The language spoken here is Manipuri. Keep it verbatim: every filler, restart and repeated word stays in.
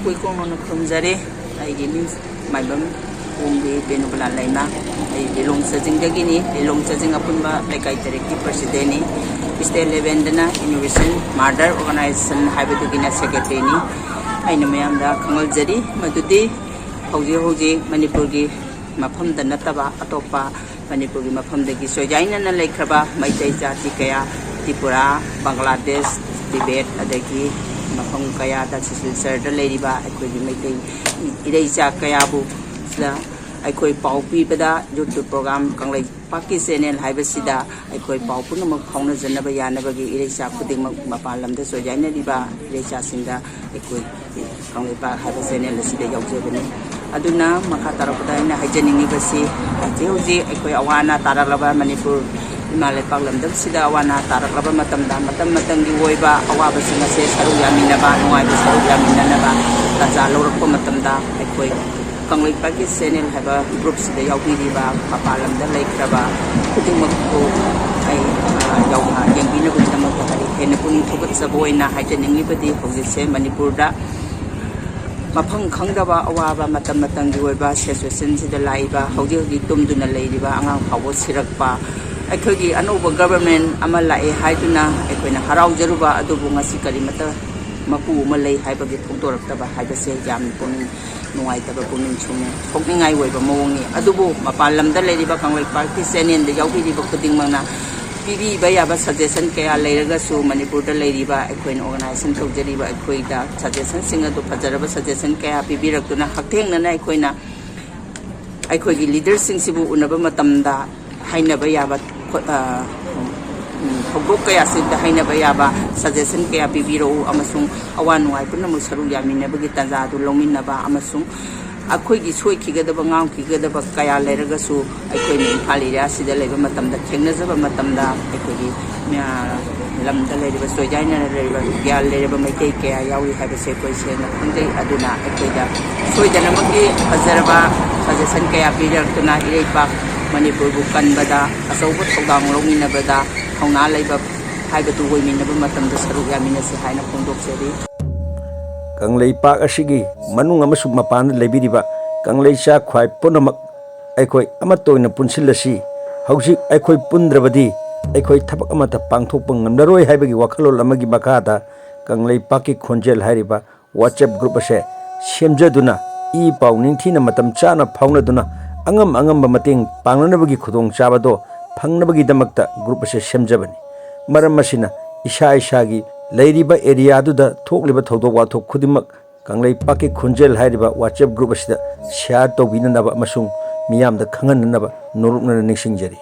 ꯀꯨꯏ ꯀꯣꯡꯅꯣꯅ ꯈꯨꯔꯨꯝꯖꯔꯤ꯫ ꯑꯩꯒꯤ ꯃꯤꯡ ꯃꯥꯏꯕꯝ ꯀꯣꯡꯕꯤ ꯕꯦꯅꯨꯕꯂꯥ ꯂꯩꯃ꯫ ꯑꯩ ꯂꯤꯂꯣꯡ ꯆꯥꯖꯤꯡꯗꯒꯤꯅꯤ꯫ ꯂꯤꯂꯣꯡ ꯆꯥꯖꯤꯡ ꯑꯄꯨꯟꯕ ꯂꯩꯀꯥꯏ ꯇꯔꯦꯠꯀꯤ ꯄ꯭ꯔꯁꯤꯗꯦꯟꯅꯤ꯫ ꯏꯁꯇꯦꯠ ꯂꯦꯚꯦꯜꯗꯅ ꯏꯅꯣꯚꯦꯁꯟ ꯃꯥꯗꯔ ꯑꯣꯔꯒꯅꯥꯏꯖꯦꯁꯟ ꯍꯥꯏꯕꯗꯨꯒꯤꯅ ꯁꯦꯀ꯭ꯔꯦꯇꯔꯤꯅꯤ꯫ ꯑꯩꯅ ꯃꯌꯥꯝꯗ ꯈꯪꯍꯟꯖꯔꯤ ꯃꯗꯨꯗꯤ ꯍꯧꯖꯤꯛ ꯍꯧꯖꯤꯛ ꯃꯅꯤꯄꯨꯔꯒꯤ ꯃꯐꯝꯗ ꯅꯠꯇꯕ ꯑꯇꯣꯞꯄ ꯃꯅꯤꯄꯨꯔꯒꯤ ꯃꯐꯝꯗꯒꯤ ꯆꯣꯏꯖꯥꯏꯅꯅ ꯂꯩꯈ꯭ꯔꯕ ꯃꯩꯇꯩ ꯖꯥꯇꯤ ꯀꯌꯥ, ꯇ꯭ꯔꯤꯄꯨꯔꯥ, ꯕꯪꯒ꯭ꯂꯥꯗꯦꯁ, ꯇꯤꯕꯦꯠ, ꯑꯗꯒꯤ ꯃꯐꯝ ꯀꯌꯥꯗ ꯁꯤꯜꯆꯔꯗ ꯂꯩꯔꯤꯕ ꯑꯩꯈꯣꯏꯒꯤ ꯃꯩꯇꯩ ꯏꯔꯩꯆꯥ ꯀꯌꯥꯕꯨ ꯁꯤꯗ ꯑꯩꯈꯣꯏ ꯄꯥꯎ ꯄꯤꯕꯗ YouTube ꯄ꯭ꯔꯣꯒ꯭ꯔꯥꯝ ꯀꯪꯂꯩꯄꯥꯛꯀꯤ ꯆꯦꯅꯦꯜ ꯍꯥꯏꯕꯁꯤꯗ ꯑꯩꯈꯣꯏ ꯄꯥꯎ ꯄꯨꯝꯅꯃꯛ ꯐꯥꯎꯅꯖꯅꯕ ꯌꯥꯅꯕꯒꯤ ꯏꯔꯩꯆꯥ ꯈꯨꯗꯤꯡꯃꯛ ꯃꯄꯥꯟ ꯂꯝꯗ ꯆꯣꯏꯖꯥꯏꯅꯔꯤꯕ ꯏꯔꯩꯆꯥꯁꯤꯡꯗ ꯑꯩꯈꯣꯏ ꯀꯪꯂꯩꯄꯥꯛ ꯍꯥꯏꯕ ꯆꯦꯅꯦꯜ ꯑꯁꯤꯗ ꯌꯥꯎꯖꯕꯅꯤ꯫ ꯑꯗꯨꯅ ꯃꯈꯥ ꯇꯥꯔꯛꯄꯗ ꯑꯩꯅ ꯍꯥꯏꯖꯅꯤꯡꯉꯤꯕꯁꯤ, ꯍꯧꯖꯤꯛ ꯍꯧꯖꯤꯛ ꯑꯩꯈꯣꯏ ꯑꯋꯥ ꯑꯅꯥ ꯇꯥꯔꯛꯂꯕ ꯃꯅꯤꯄꯨꯔ ꯏꯃꯥ ꯂꯩꯄꯥꯛ ꯂꯝꯗꯝꯁꯤꯗ ꯑꯋꯥ ꯑꯅꯥ ꯇꯥꯔꯛꯂꯕ ꯃꯇꯝꯗ ꯃꯇꯝ ꯃꯇꯝꯒꯤ ꯑꯣꯏꯕ ꯑꯋꯥꯕꯁꯤꯡ ꯑꯁꯦ ꯁꯔꯨꯛ ꯌꯥꯃꯤꯟꯅꯕ, ꯅꯨꯡꯉꯥꯏꯕ ꯁꯔꯨꯛ ꯌꯥꯃꯤꯟꯅꯅꯕ ꯇꯥꯟꯖꯥ ꯂꯧꯔꯛꯄ ꯃꯇꯝꯗ ꯑꯩꯈꯣꯏ ꯀꯪꯂꯩꯄꯥꯛꯀꯤ ꯆꯦꯅꯦꯜ ꯍꯥꯏꯕ ꯒ꯭ꯔꯨꯞꯁꯤꯗ ꯌꯥꯎꯕꯤꯔꯤꯕ ꯃꯄꯥꯟ ꯂꯝꯗ ꯂꯩꯈ꯭ꯔꯕ ꯈꯨꯗꯤꯡꯃꯛꯄꯨ ꯑꯩ, ꯑ, ꯌꯥꯎꯅ ꯌꯦꯡꯕꯤꯅꯕꯒꯤꯗꯃꯛꯇ ꯍꯥꯏꯗꯤ ꯍꯦꯟꯅ ꯄꯨꯛꯅꯤꯡ ꯊꯧꯒꯠꯆꯕ ꯑꯣꯏꯅ ꯍꯥꯏꯖꯅꯤꯡꯉꯤꯕꯗꯤ ꯍꯧꯖꯤꯛꯁꯦ ꯃꯅꯤꯄꯨꯔꯗ ꯃꯐꯝ ꯈꯪꯗꯕ ꯑꯋꯥꯕ ꯃꯇꯝ ꯃꯇꯝꯒꯤ ꯑꯣꯏꯕ ꯁꯤꯆꯨꯋꯦꯁꯟꯁꯤꯗ ꯂꯥꯛꯏꯕ ꯍꯧꯖꯤꯛ ꯍꯧꯖꯤꯛ ꯇꯨꯝꯗꯨꯅ ꯂꯩꯔꯤꯕ ꯑꯉꯥꯡ ꯐꯥꯎꯕ ꯁꯤꯔꯛꯄ, ꯑꯩꯈꯣꯏꯒꯤ ꯑꯅꯧꯕ ꯒꯕꯔꯃꯦꯟ ꯑꯃ ꯂꯥꯛꯑꯦ ꯍꯥꯏꯗꯨꯅ ꯑꯩꯈꯣꯏꯅ ꯍꯔꯥꯎꯖꯔꯨꯕ ꯑꯗꯨꯕꯨ ꯉꯁꯤ ꯀꯔꯤꯃꯠꯇ ꯃꯄꯨ ꯑꯃ ꯂꯩ ꯍꯥꯏꯕꯒꯤ ꯐꯣꯡꯗꯣꯔꯛꯇꯕ ꯍꯥꯏꯕꯁꯦ ꯌꯥꯝꯅ ꯄꯨꯛꯅꯤꯡ ꯅꯨꯡꯉꯥꯏꯇꯕ, ꯄꯨꯛꯅꯤꯡ ꯁꯨꯝ ꯁꯣꯛꯅꯤꯡꯉꯥꯏ ꯑꯣꯏꯕ ꯃꯑꯣꯡꯅꯤ꯫ ꯑꯗꯨꯕꯨ ꯃꯄꯥꯟ ꯂꯝꯗ ꯂꯩꯔꯤꯕ ꯀꯪꯂꯩꯄꯥꯛꯀꯤ ꯆꯦꯅꯦꯜꯗ ꯌꯥꯎꯕꯤꯔꯤꯕ ꯈꯨꯗꯤꯡꯃꯛꯅ ꯄꯤꯕꯤꯕ ꯌꯥꯕ ꯁꯖꯦꯁꯟ ꯀꯌꯥ ꯂꯩꯔꯒꯁꯨ ꯃꯅꯤꯄꯨꯔꯗ ꯂꯩꯔꯤꯕ ꯑꯩꯈꯣꯏꯅ ꯑꯣꯔꯒꯅꯥꯏꯖꯦꯁꯟ ꯇꯧꯖꯔꯤꯕ ꯑꯩꯈꯣꯏꯗ ꯁꯖꯦꯁꯟꯁꯤꯡ ꯑꯗꯨ ꯐꯖꯔꯕ ꯁꯖꯦꯁꯟ ꯀꯌꯥ ꯄꯤꯕꯤꯔꯛꯇꯨꯅ ꯍꯛꯊꯦꯡꯅꯅ ꯑꯩꯈꯣꯏꯅ ꯑꯩꯈꯣꯏꯒꯤ ꯂꯤꯗꯔꯁꯤꯡꯁꯤꯕꯨ ꯎꯅꯕ ꯃꯇꯝꯗ ꯍꯥꯏꯅꯕ ꯌꯥꯕ ꯈꯣ-, ꯑ, ꯎꯝ, ꯊꯧꯗꯣꯛ ꯀꯌꯥꯁꯤꯗ ꯍꯥꯏꯅꯕ ꯌꯥꯕ ꯁꯖꯦꯁꯟ ꯀꯌꯥ ꯄꯤꯕꯤꯔꯛꯎ ꯑꯃꯁꯨꯡ ꯑꯋꯥ ꯅꯨꯡꯉꯥꯏ ꯄꯨꯝꯅꯃꯛ ꯁꯔꯨꯛ ꯌꯥꯃꯤꯟꯅꯕꯒꯤ ꯇꯥꯟꯖꯥ ꯑꯗꯨ ꯂꯧꯃꯤꯟꯅꯕ ꯑꯃꯁꯨꯡ ꯑꯩꯈꯣꯏꯒꯤ ꯁꯣꯏꯈꯤꯒꯗꯕ, ꯉꯥꯡꯈꯤꯒꯗꯕ ꯀꯌꯥ ꯂꯩꯔꯒꯁꯨ ꯑꯩꯈꯣꯏꯅ ꯏꯝꯐꯥꯜ ꯑꯦꯔꯤꯌꯥꯁꯤꯗ ꯂꯩꯕ ꯃꯇꯝꯗ, ꯊꯦꯡꯅꯖꯕ ꯃꯇꯝꯗ ꯑꯩꯈꯣꯏꯒꯤ, ꯑ, ꯂꯝꯗ ꯂꯩꯔꯤꯕ, ꯆꯣꯏꯖꯥꯏꯅꯅ ꯂꯩꯔꯤꯕ, ꯒ꯭ꯌꯥꯟ ꯂꯩꯔꯕ ꯃꯩꯇꯩ ꯀꯌꯥ ꯌꯥꯎꯔꯤ ꯍꯥꯏꯕꯁꯦ ꯑꯩꯈꯣꯏ ꯁꯦꯡꯅ ꯈꯪꯖꯩ꯫ ꯑꯗꯨꯅ ꯑꯩꯈꯣꯏꯗ ꯁꯣꯏꯗꯅꯃꯛꯀꯤ ꯐꯖꯔꯕ ꯁꯖꯦꯁꯟ ꯀꯌꯥ ꯄꯤꯔꯛꯇꯨꯅ ꯏꯔꯩꯄꯥꯛ ꯃꯅꯤꯄꯨꯔꯕꯨ ꯀꯟꯕꯗ ꯑꯆꯧꯕ ꯊꯧꯗꯥꯡ ꯂꯧꯃꯤꯟꯅꯕꯗ ꯊꯧꯅꯥ ꯂꯩꯕ ꯍꯥꯏꯕꯗꯨ ꯑꯣꯏꯃꯤꯟꯅꯕ ꯃꯇꯝꯗ ꯁꯔꯨꯛ ꯌꯥꯃꯤꯟꯅꯁꯤ ꯍꯥꯏꯅ ꯐꯣꯡꯗꯣꯛꯆꯔꯤ꯫ ꯀꯪꯂꯩꯄꯥꯛ ꯑꯁꯤꯒꯤ ꯃꯅꯨꯡ ꯑꯃꯁꯨꯡ ꯃꯄꯥꯟꯗ ꯂꯩꯕꯤꯔꯤꯕ ꯀꯪꯂꯩꯆꯥ ꯈ꯭ꯋꯥꯏ ꯄꯨꯝꯅꯃꯛ ꯑꯩꯈꯣꯏ ꯑꯃꯠꯇ ꯑꯣꯏꯅ ꯄꯨꯟꯁꯤꯜꯂꯁꯤ꯫ ꯍꯧꯖꯤꯛ ꯑꯩꯈꯣꯏ ꯄꯨꯟꯗ꯭ꯔꯕꯗꯤ ꯑꯩꯈꯣꯏ ꯊꯕꯛ ꯑꯃꯠꯇ ꯄꯥꯡꯊꯣꯛꯄ ꯉꯝꯂꯔꯣꯏ ꯍꯥꯏꯕꯒꯤ ꯋꯥꯈꯜꯂꯣꯟ ꯑꯃꯒꯤ ꯃꯈꯥꯗ ꯀꯪꯂꯩꯄꯥꯛꯀꯤ ꯈꯣꯟꯖꯦꯜ ꯍꯥꯏꯔꯤꯕ WhatsApp group ꯑꯁꯦ ꯁꯦꯝꯖꯗꯨꯅ, ꯏ ꯄꯥꯎ ꯅꯤꯡꯊꯤꯅ ꯃꯇꯝ ꯆꯥꯅ ꯐꯥꯎꯅꯗꯨꯅ, ꯑꯉꯝ ꯑꯉꯝꯕ ꯃꯇꯦꯡ ꯄꯥꯡꯅꯅꯕꯒꯤ ꯈꯨꯗꯣꯡꯆꯥꯕꯗꯣ ꯐꯪꯅꯕꯒꯤꯗꯃꯛꯇ group ꯑꯁꯦ ꯁꯦꯝꯖꯕꯅꯤ꯫ ꯃꯔꯝ ꯑꯁꯤꯅ, ꯏꯁꯥ ꯏꯁꯥꯒꯤ ꯂꯩꯔꯤꯕ area ꯗꯨꯗ ꯊꯣꯛꯂꯤꯕ ꯊꯧꯗꯣꯛ ꯋꯥꯊꯣꯛ ꯈꯨꯗꯤꯡꯃꯛ ꯀꯪꯂꯩꯄꯥꯛꯀꯤ ꯈꯣꯟꯖꯦꯜ ꯍꯥꯏꯔꯤꯕ WhatsApp group ꯑꯁꯤꯗ share ꯇꯧꯕꯤꯅꯅꯕ ꯑꯃꯁꯨꯡ ꯃꯤꯌꯥꯝꯗ ꯈꯪꯍꯟꯅꯅꯕ ꯅꯣꯂꯨꯛꯅꯅ ꯅꯤꯡꯁꯤꯡꯖꯔꯤ꯫